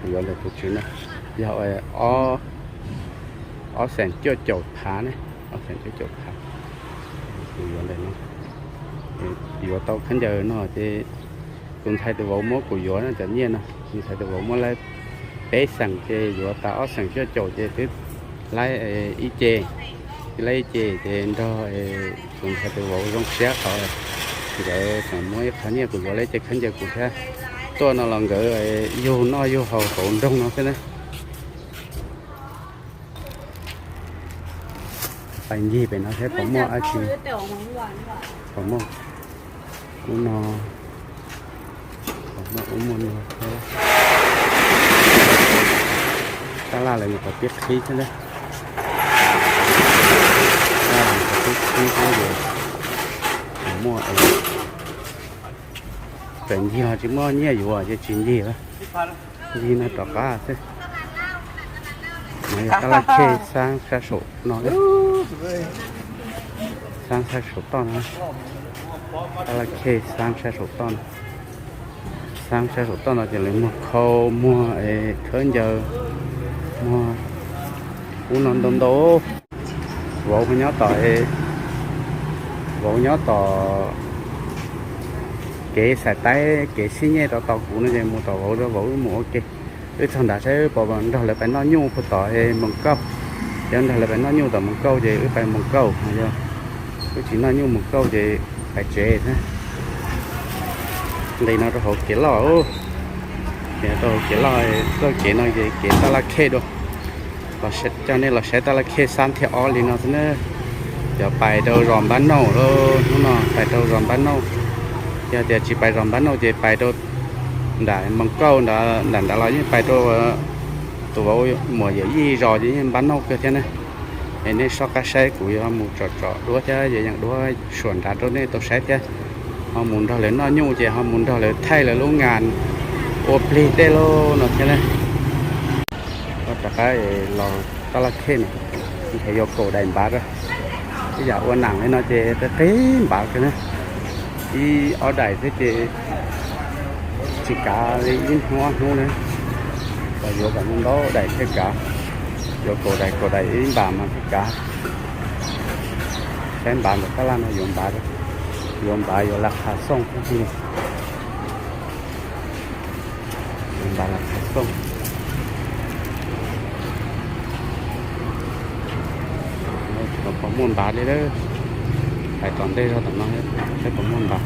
Kuv yuav ntawm tus tswv no yog ob xeem cuaj caum phav ne, ob xeem cuaj caum phav. Kuv yuav ntawm no, yuav tau khaub ncaws no ces tus ntxhais tus vauv muab kuv yuav cov nyiaj no, tus ntxhais tus vauv muab laib peb xeem ces yuav tas ob xeem cuaj caum ces twb laib ib ce, twb laib ib ce ces nrog tus ntxhais tus vauv zoo siab qhov nkawd tseem muab ib qho nyiaj kuv yuav laib ce khaub ncaws kuv thiab. Tuaj no los nkawd yug noj yug haus hauv nroog no xwb na. Pais ncig pem no thiab puas muaj dab tsi, puas muaj ub no, puas muaj ub muaj no thiab. Tab laj lawv nyuam qhuav pib qhib xwb na. Tab laj nyuam qhuav pib qhib xwb ces puas muaj, txawm ncig los tsis muaj nyiaj yuav ces tsis ncig lawm. Ncig no rov qab xwb. No yog tab laj khej xab sab saum no, xab sab saum toj no, tab laj khej xab sab saum toj no. Xab sab saum toj no ces lawv muag khau, muag khaub ncaws, muag ub no ntau ntau. Vauv nyob tom, vauv nyob tom kev xaiv taib kev xib nyej rau tos kuv no ces mus tom vauv, vauv wb mus ua ke. Wb txog nrad saib wb puas nrog lawv pais noj nyuj puag tom Moos Kauj. Yog nrog lawv pais noj nyuj tom Moos Kauj ces wb pais Moos Kauj, yog wb tsis noj nyuj Moos Kauj ces pais tsev xwb. Nqis no rau hauv kev loj, rau hauv kev loj, txoj kev no ces kev tab laj khej dua. Coj nej los saib tab laj khej xab thiab ob li no xwb na. Cov pais rau zos Npab Nauj lawm, hnub no pais rau zos Npab Nauj. Yog tias tsis pais zos Npab Nauj ces pais rau nram Moos Kauj nrad, nram nrad los yeej pais rau tus vauv muam yawm yij zos ces yeej Npab Nauj kawg thiab na. Es nej soj qab saib kuv yuav mus tsom tsom duab thiab yuav yeem duab suam nrad rau nej tau saib thiab. Ho mus nrog lawv noj nyuj ces ho mus nrog lawv thaij lawv lub ngas ua plig tej lauj no thiab na. Rov qab los tab laj khej no, ntshe yuav kaum daim npav rau. Ib yam ua nam li no ces qig npav kawg na. Ib ob daim xwb ces tsis kav li ib hnub ob hnub na. Los yuav kom ntau daim thiaj kav. Yuav kaum daim kaum daim ib npav mas thiaj kav. Saib npav ntawm tab laj no yuav npav, yuav npav yuav las qhas xooj xwb tiag. Yuav npav las qhas xooj. Puas muaj npav li lawm. Pais tom ntej zog tom no saib puas muaj npav.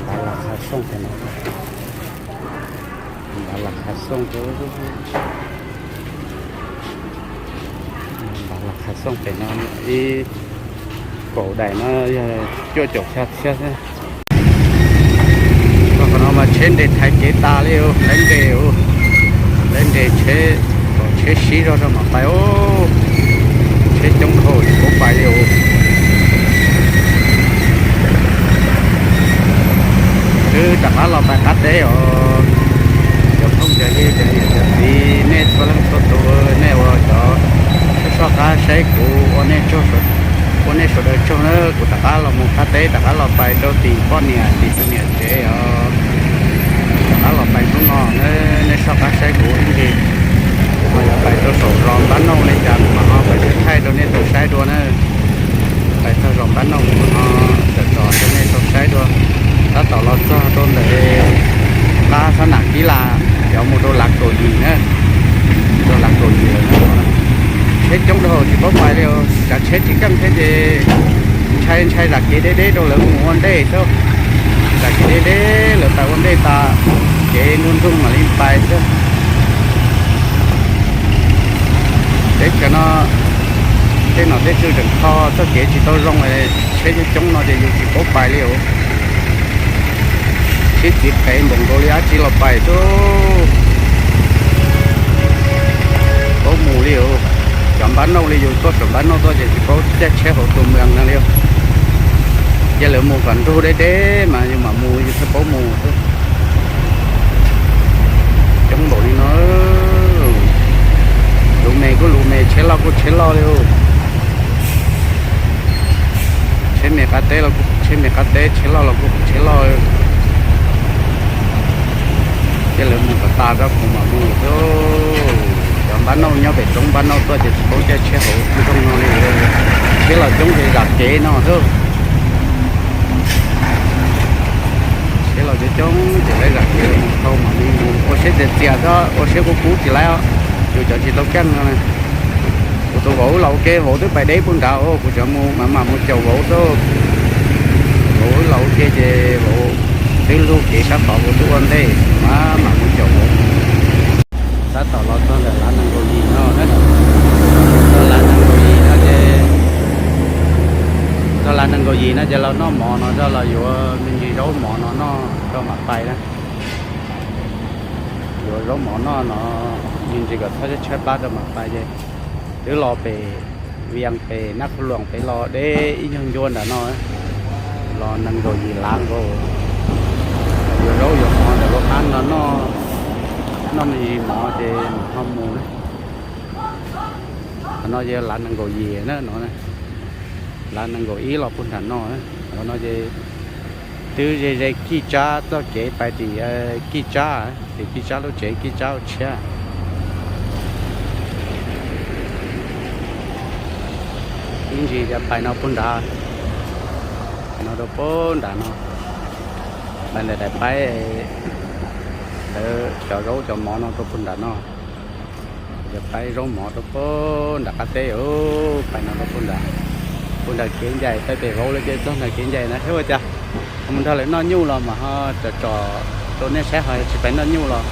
Npav las qhas xooj tes no. Npav las qhas xooj, npav las qhas xooj tes no ib kaum daim no yog cuaj caum xya txhiab xwb. Qhov no mas tsheb nres thaiv kev tas li, lawv nres, lawv nres tsheb, kom tsheb sib zog zog mam pais. Tsheb coob dhau tsis paub pais li os. Twb rov qab los pais qab teb os. Cov phooj ywg, cov niam cov txiv, nej txhua leej txhua tus, nej uas cov soj qab saib kuv, ua nej sawv daws tsaug na. Kuv rov qab los mus qab teb, rov qab los pais rau tim poj niam tim poj niam tsev os. Rov qab los pais hnub no, nej soj qab saib kuv ib ntsis. Kuv ho yuav pais rau saum zos Npab Nauj li cas kuv mam ho pais thaij rau nej tau saib dua na. Pais txog zos Npab Nauj kuv mam ho tsom tsom rau nej tau saib dua. Tab tom los txog rau ntawm qab sab nam kib las, cov mus rau Lav Kaum Yim na, rau Lav Kaum Yim lawm na. Tsheb coob dhau tsis paub pais li os, tsav tsheb tsis keej thiab ces ntshai ntshai zam kev deb deb rau lawv mus ua ntej xwb. Zam kev deb deb lawv pais ua ntej tas, kev nruj nroog mam li pais xwb. Teb chaws no, tej nom tej tswv tseem kho txoj kev tsis tau zoo, tsheb coob coob no ces yus tsis paub pais li os. Sib txiv qev npaum nkaus li dab tsi los pais xwb, paub mus li os. Cov Npab Nauj li yus tuaj saum Npab Nauj tuaj ces tsis paub caij tsheb hauv tus mees no li os. Cia lawv mus kom nrug deb deb mas yus mam mus yus thiaj paub mus xwb. Coob npaum li no, lus me kuj lus me, tsheb loj kuj tsheb loj li. Tsheb me qab teb los kuj tsheb me qab teb, tsheb loj los kuj tsheb loj. Cia lawv mus kom tas rau kuv mam mus. Cov npab nauj nyob pem roob npab nauj tuaj ces tsis paub caij tsheb hauv nroog no li. Tsheb los coob ces zam kev no xwb. Tsheb los coob coob ces lawv zam kev mus tau mam li mus ua siab txias txias xwb, ua siab kub kub tsis laib os. Yus cov tsis tau keej no. Kuv tus vauv los ua ke, vauv twb pais deb puag nrad, kuv tseem mus mam mam mus caum vauv xwb. Vauv los ua ke ces vauv twb lug kev sab tod, vauv twb ua ntej, mam mam mus caum vauv. Tab tom los txog ntawm lav nees nkaum yim no, txog lav nees nkaum yim no ces, txog lav nees nkaum yim no ces los noj mov no, los yuav me ntsis zaub mov no noj rau mam pais na. Yuav zaub mov noj no, me ntsis kom txhob tshaib plab rau mam pais ces twb los pem Vias pem Nab Qhub Luam pem los deb ib nyuag ncua nram no, los nees nkaum yim lav nkaus. Yuav zaub yuav mov ntawm lub qab no noj, noj me ntsis mov ces mam ho mus na. Qhov no yog lav nees nkaum yim na no, lav nees nkaum ib los puag nram no. Qhov no ces twb ze ze Kij Tsab txoj kev pais tim Kij Tsab, tim Kij Tsab lub tsev Kij Tsab ua tshiab. Ib ntsis cov pais no puag nrad, pais no rau puag nrad no, pais ntawm daim paib ntawd cov zaub cov mov no rau puag nrad no. Cov paib zaub mov rau puag nram qab teb, pais no rau puag nrad, puag nram kev ncaim pais pem vauv lawv ces txog nram kev ncaim na thiab ua cas. Mus nrog lawv noj nyuj los mas ho tsom tsom rau nej saib, ho tsis pais noj nyuj los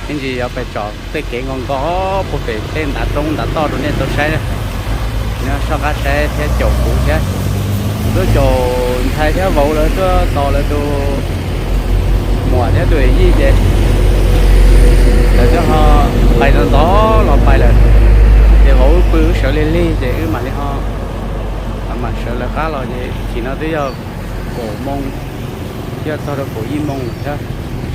ib ntsis yuav pais tsom tej kev nkos nkos puag pem tej ntav roob ntav toj rau nej tau saib. Nyob soj qab saib thiab caum kuv thiab. Kuv tuaj caum ntxhais thiab vauv lawv tuaj tos lawv tus muam thiab tus yij ces lawv twb ho pais ntxov ntxov los pais lawm. Ces vauv wb pw wb sawv lig lig ces wb mam li ho mam sawv lawv qab los ces chim no twb yog kaum moo, twb yog txog rau kaum ib moo lawm thiab.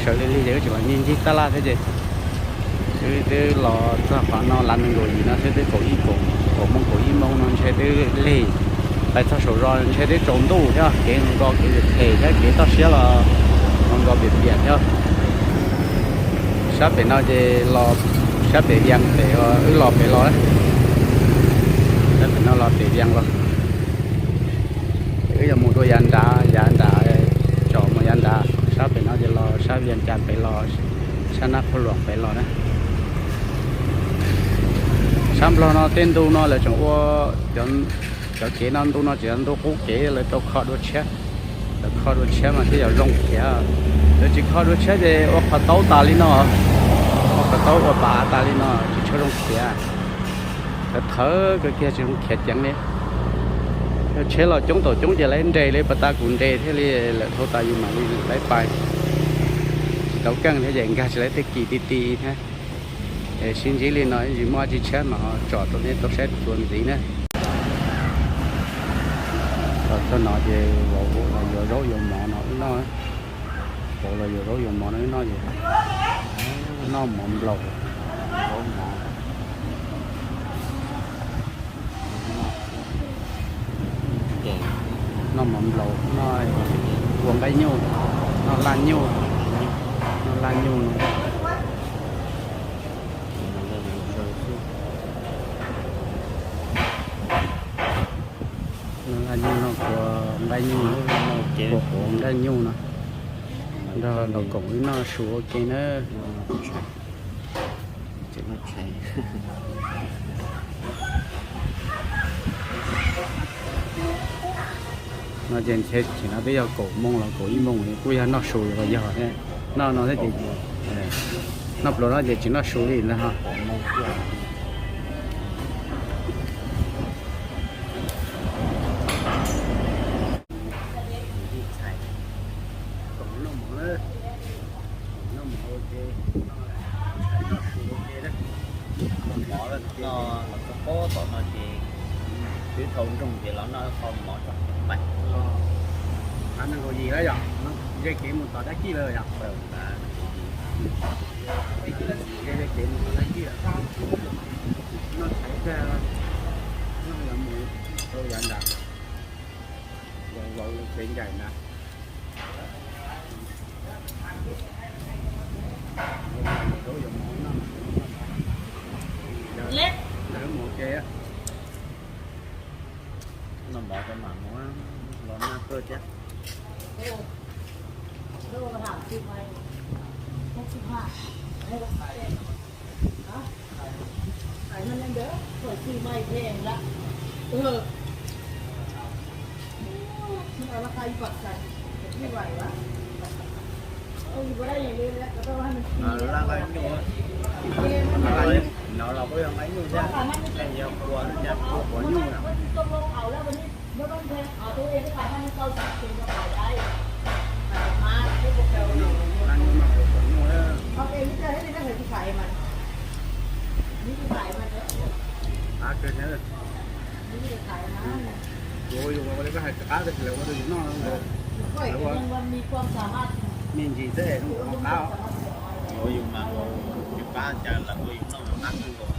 Sawv lig lig ces wb tseem los ncig ncig tab laj thiab ces wb twb los txog qhov no lav nees nkaum yim no thiab twb kaum ib, kaum moo kaum ib moo no ntshe twb lig. Pais txog saum zos ntshe twb tsaus ntuj thiab, kev nkos kev phem thiab kev toj siab los nkos nkos piam piam thiab. Sab pem no ces los sab pem Vias pem, wb los pem los, sab pem no los pem Vias los. Wb yuav mus rau yav nrad, yav nrad, tsom mus yav nrad, sab pem no ces los sab Vias Cas pem los, sab Nab Qhub Luam pem los na. Sab Nplog no tej ntu no lawv tseem ua, cov kev no ntu no tseem yog ntu qub kev lawv tau kho dua tshiab. Lawv kho dua tshiab mas thiaj yog zoo khiav. Lawv tsis kho dua tshiab ces ua qhov taub tas li no, ua qhov taub ua pas tas li no tsis tshua zoo khiav. Thawv thawv kawg kiag tsis zoo khiav ceev li. Yog tsheb los coob tom coob ces lawv nres li pas tas kuv nres thiaj li lawm dhau tas yus mam li lawv pais. Tsis tau keej thiab ces nkag tsis lawv tej kis ti ti thiab. Es sib ntsib li no ib ntsis muaj dab tsi tshiab mas ho tsom rau nej tau saib dua ntxiv na. Los txog no ces vauv los yuav zaub yuav mov no wb noj. Vauv los yuav zaub yuav mov no wb noj ces noj mov nplaum, zaub mov, noj mov nplaum, noj ua nqaij nyuj, noj laj nyuj, noj laj nyuj no. Noj laj nyuj, noj kua nqaij nyuj, kua nqaij nyuj no. Nrog los koom wb noj su ua ke na. No ces ntshe chim no twb yog kaum moo los kaum ib moo kuj yog noj su los yog thiab. Noj no thiab ces, noj pluas no ces tsis noj su li ntag. Mov no los txog pob tom no ces twb dhau nroog ces los noj qho mov tso pais. Lav nees nkaum yim lawm yom, ze kev mus tom dab kij lawm yom. Ze kev mus tom dab kij lawm. Noj tshais tag, noj yuav mus rau yav nrad, vauv lawv tsev ncaim nrad. Zaub yuav mov no. Thiab. Ê, no los kuj yog nqaij nyuj thiab, yog quav thiab, quav nyuj na. Yuav ua yus ua li koj hais rov qab tab sis lawv ua rau yus noj nkaus. Lawv ua me ntsis xwb zoo nkaus qab. Ua yus mas nkaus, yus qab cas lawv ua yus noj mas qab kawg nkaus.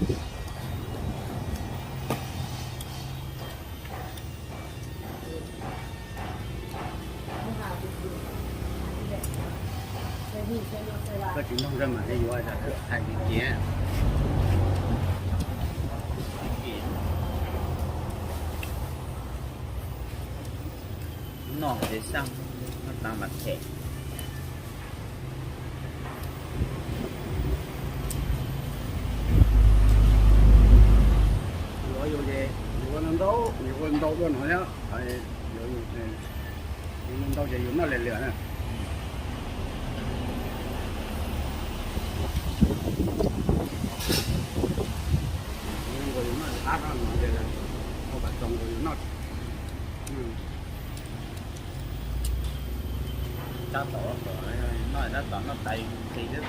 Koj tsis mloog zaj mas thiaj yuav hais tiag tiag. Noj ces xaj, noj tas mas them. Yuav yus ces yus ua ntau, yus ua ntau dua no thiab, yuav yus ces yus ua ntau ces yus noj liam liam na. Nkaus yus noj qab no ces ua kom txaus nkaus yus noj. Tab tom, noj tab tom noj tas nqi xwb.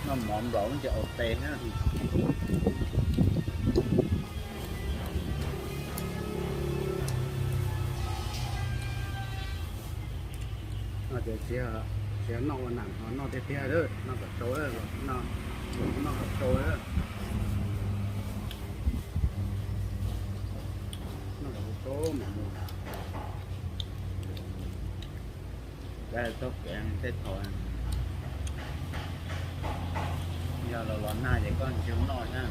Noj mov nplaum ces ua tes thiab. No ces tsis yog noj ua nam, noj tiag tiag, noj kom tsau, noj kom tsau. Noj kom tsau mas mus. Txog kev tej thaum yog los los nag ces koj ntshe noj thiab.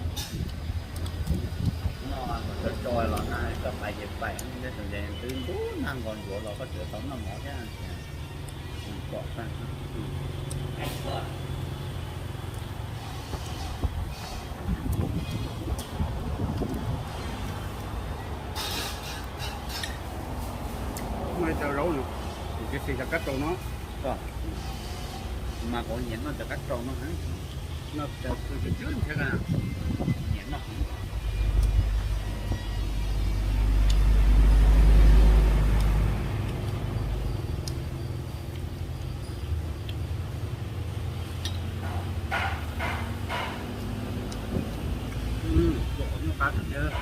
Noj kom tsau tsau los nag koj pais ces pais, tej thaum ces twb ntub nag nkaus ncuav los koj tseem tau noj mov thiab. Pom tag. Muaj ib cov zaub no, kuv cia xis cov kab rau no. Mas kuv nyiam noj cov kab rau no heev. Noj cov tsw tsw ntshe nyiam noj. Ua qhov nyuj qab kawg thiab.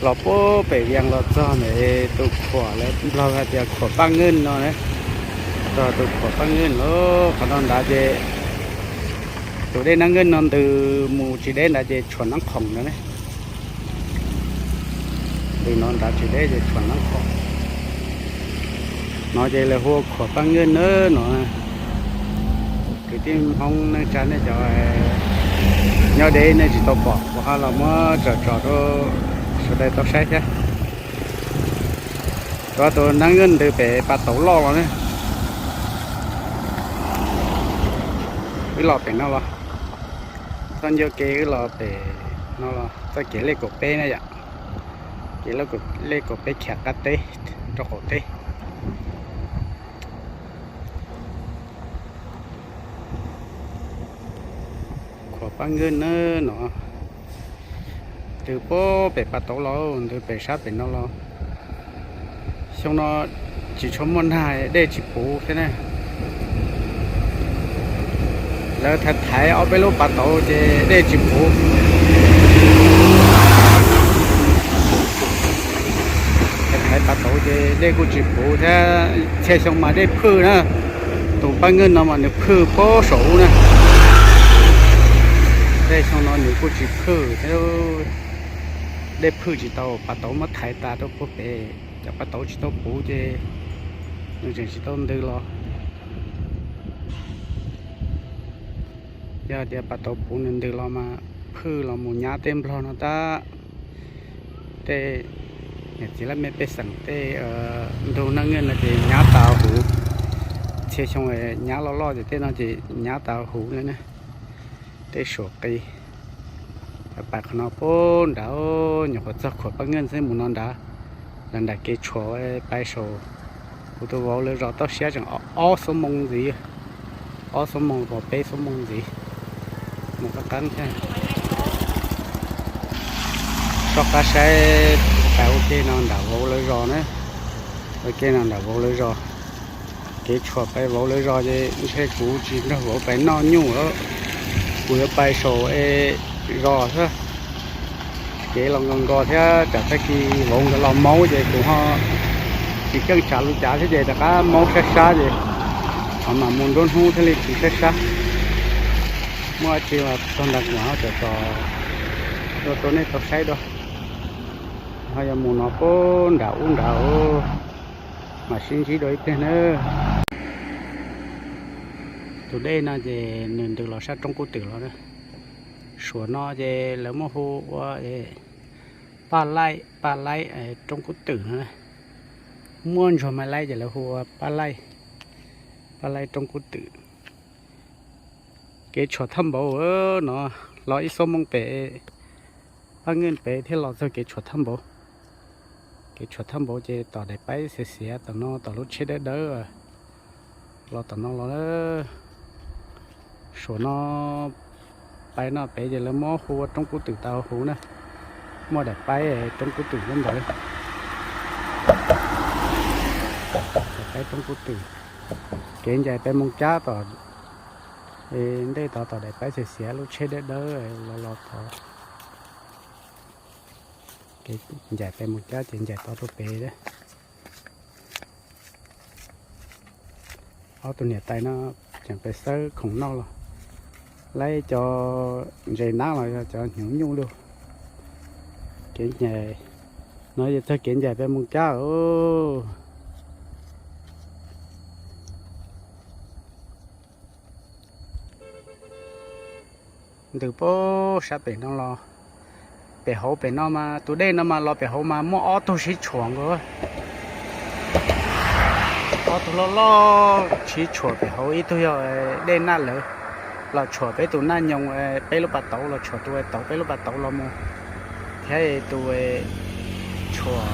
Los puag pem Vias los txog ntawm tus khuam lawv nplog hais tias khuam Paj Nwj no na. Txog tus khuam Paj Nwj lawm, qhov no nrad ces tus dej Nab Nwj no ntws mus tsis deb nrad ces tshuam Nab Khoom ntawd ne. Ntws no nrad tsis deb ces tshuam Nab Khoom. No ces lawv hu ua khuam Paj Nwj na no. Kwv tij Hmoob neej tsa nej cov nyob deb nej tsis tau pom kuv ho los muab tsom tsom rau sawv daws tau saib thiab. Cov tus Nab Nwj ntws pem pas tauv loj los ne. Wb los pem no los, txoj ncauj ke wb los pem no los txoj kev lej kaum peb na yom. Kev lej kaum peb khiav qab teb rau qaum teb. Khuam Paj Nwj na no. Ntws puag pem Pas Tauv los, ntws pem sab pem no los. Xyoo no tsis tshua muaj nag, dej tsis puv thiab na. Lawv thaiv thaiv ob peb lub Pas Tauv ces dej tsis puv. Thaiv thaiv Pas Tauv ces dej kuj tsis puv thiab. Txhia xyoo mas dej phwj na. Tus paj nkeeg no mas nws phwj puag saum ub na. Tej xyoo no nws kuj tsis phwj thiab. Dej phwj tsis tau, Pas Tauv muab thaiv tas rau puag pem, cov Pas Tauv tsis tau puv ces nws tseem tsis tau ntws los. Yog tias Pas Tauv puv nws ntws los mas phwj los mus nyab tej nplog no tab. Tej niam txiv laj mej pej xeem tej ntug naj nkeeg no ces nyab tas huv. Txhia xyoo nyab loj loj ces tej no ces nyab tas huv na. Tej suam qis. Pais qhov no puag nrad, nyuam qhuav txog khuam paj nkeeg xwb mus no nrad. Lawv nram kev tshuam pais saum kuv tus vauv lawv zos toj siab tseem ob xuab moos ntxiv, ob xuab moos los peb xuab moos ntxiv. Mus qab qeeb thiab. Soj qab saib pais ua ke no nram vauv lawv zos na. Ua ke no nram vauv lawv zos. Kev tshuam pais vauv lawv zos ces ntshe kuv tsis nrog vauv pais noj nyuj lawm. Kuv yuav pais saum es zos xwb. Kev los nkaus nkaus thiab tsam tag kis vauv nkawd los maub ces kuv ho tsis keej tsav lus cav thiab ces rov qab maub sab sab ces ho mam mus nruab hnub thiaj li tsis sab sab. Muaj tsi los txog nram kuv mam tsom tsom rau nej tau saib dua. Ho yog mus no puag nram ub nrad, mam sib ntsib dua ib pliag nawb. Tus dej no ces nws ntws los sab roob kub twm los na. Suam no ces lawv muab hu ua Paj Laij, Paj Laij roob kub twm no. Muaj ntsuag Maiv Laij ces lawv hu ua Paj Laij, Paj Laij roob kub twm. Kev tshuam thaj npaum no, los ib xuab moos pem, paj nkeeg pem thiaj los txog kev tshuam thaj npaum. Kev tshuam thaj npaum ces tom daim paib xiav xiav tom no tom lub tsheb dawb dawb los tom no los. Suam no pais no pem ces lawv muab hu ua roob kub twm tas huv na. Muaj daim paib roob kub twm nyob ntawd. Daim paib roob kub twm. Kev ncaim pem Moos Cab tom, ntej tod tom daim paib xiav xiav lub tsheb dawb dawb los los tod. Kev ncaim pem Moos Cab ces ncaim tod rau pem. Ob tug niam tais no tseem pem xawb khoom noj los, laib cov ntses nab los yog cov hnyuv nyuj lug. Kev ncaim no yog txog kev ncaim pem Moos Cab os. Ntws puag sab pem no los, pem hauv pem no mas tus dej no mas los pem hauv mas muaj ob tug sib tshuam nkaus. Ob tug loj loj sib tshuam pem hauv, ib tug yog dej naj lawv los tshuam peb tus naj nyoos peb lub pas tauv, los tshuam tus tauv peb lub pas tauv los mus, thiab tus tshuam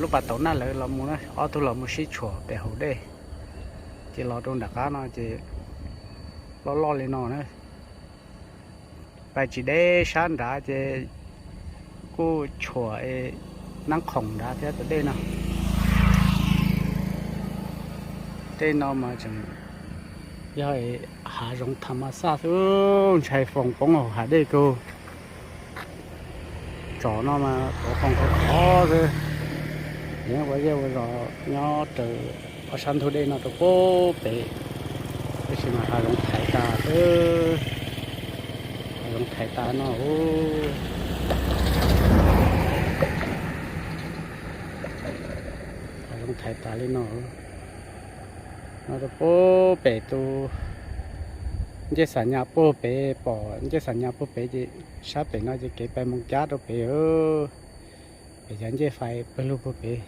lub pas tauv naj lawv los mus na, ob tug los mus sib tshuam pem hauv dej. Ces los rau nram qab no ces loj loj li no na. Pais tsis deb sab nrad ces kuj tshuam nab khoom nrad thiab tus dej no. Tej no mas tseem yog hav zoov tham mas xaj xwb, ntshai foom poob hauv hav dej kawg. Tsom no mas tuav foom khov khov xwb. Yeej ua zej ua zos nyob raws ob sab ntug dej no rau puag pem, tab sis mas hav zoov thaiv tas xwb. Hav zoov thaiv tas no. Hav zoov thaiv tas li no. No rau puag pem tus ncej Xam Nyas puag pem, pom ncej Xam Nyas puag pem ces sab pem no ces kev pais Moos Cab rau pem. Pem cov ncej fais pawg lug puag pem,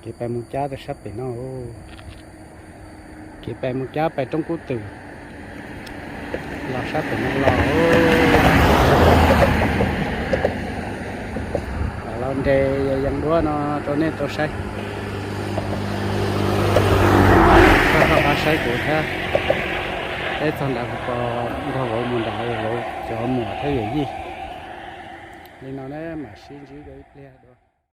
kev pais Moos Cab rau sab pem no. Kev pais Moos Cab pais Roob Kub Twm los sab pem no los. Los nres yees duab no rau nej tau saib. Koj rov qab saib kuv thiab. Peb txog nrad kuv pom nrog vauv mus nrad, vauv cov muam thiab yawm yij. Li no ne mam sib ntsib dua ib pliag dua.